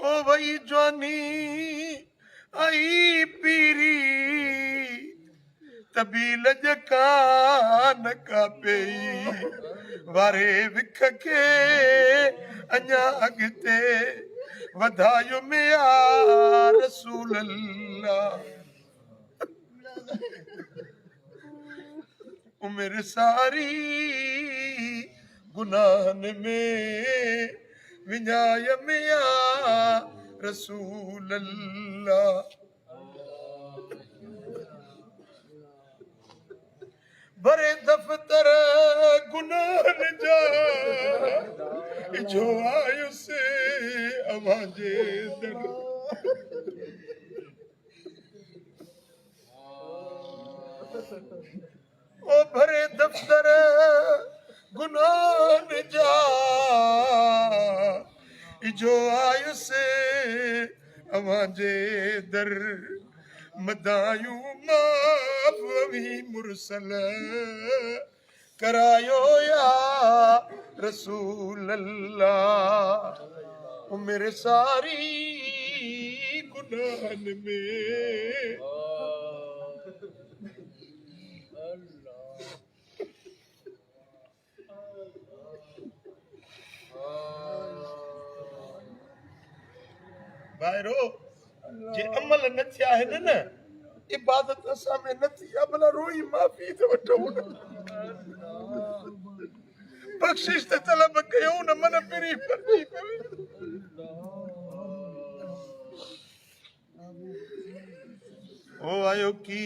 او وئي جواني آئي پيري ته به لڄ ڪان ڪا پئي. واري وک کي اڃا اڳتي وڌايم يا رسول الله. عمر ساري گناهن ۾ وڃايم يا رسول الله. ڀري دفتر گناهن جا اجهو آيس اوهان جي در. او ڀري دفتر گناهن جا اجهو آيس اوهان جي در. مدايون معاف اوهين مرسل ڪرايو يا رسول الله. عمر ساري گناهن ۾. ڀائرو جي عمل نه ٿيا آهن نه عبادت اسان ۾ نه ٿي آ ڀلا روئي معافي ته وٺون نه بخشش ته طلب ڪيون نه من پري پرجي پوي. او آيو ڪي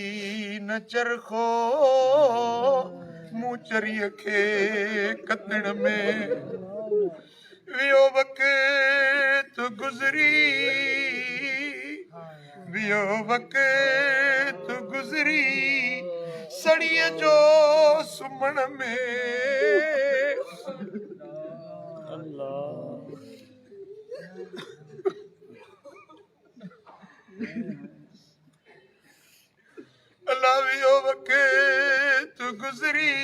نه چرخو مون چريء کي ڪتڻ ۾ ويو وقت گذري ويو وقت گذري سڙيء جو سمهڻ ۾. الله. الله ويو وقت گذري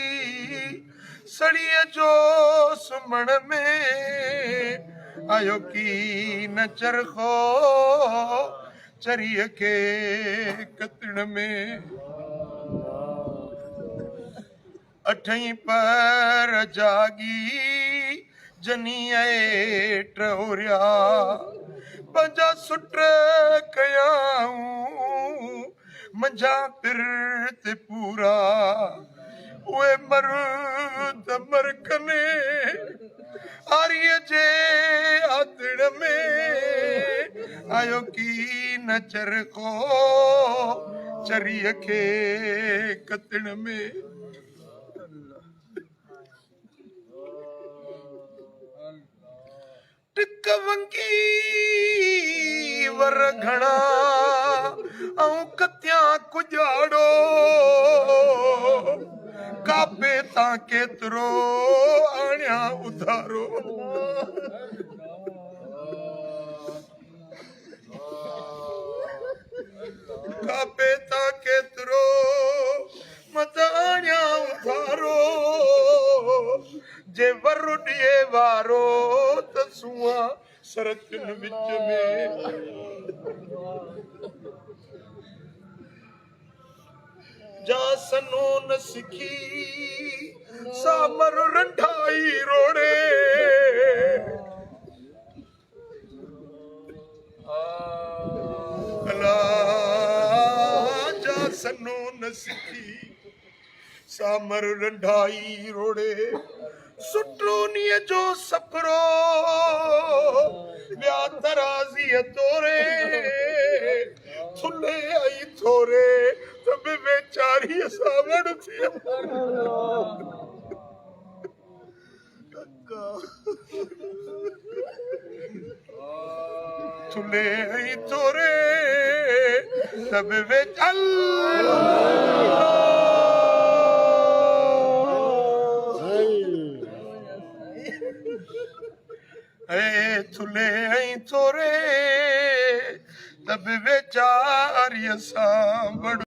سڙيء جو سمهڻ ۾ آيو ڪي نه چرخو چريء کي ڪتڻ ۾. اٺئين پهر جاڳي جني ايٽ اوريا، پنهنجا سٽ ڪيائون منجهان پرت پورا. اهي مرد مرڪني آريء جي آتڻ ۾، آيو ڪي نه چرخو چريء کي ڪتڻ ۾. ٽڪ ونگي ور گهڻا آئون ڪتيان ڪڄاڙو، ڪعبي تان ڪيترو آڻيان اڌارو. ڪعبي تان ڪيترو مت آڻيان اڌارو، جي ور ڏئي وارو ته سونهان سرتين وچ ۾. جا سنو نه سکي سا مر رنڍائي روڙي. الا جا سنو نه سکي سامر رنڍائي روڙي. سٽونيء جو سپرو ويا ترازيء توري. ٿلهي ۽ ٿوري ته به ويچاريء سان وڙ ٿي. ٿلهي ۽ ٿوري ته به ويچل. اي ٿلهي ۽ ٿوري ته به ويچاريء سان وڙ.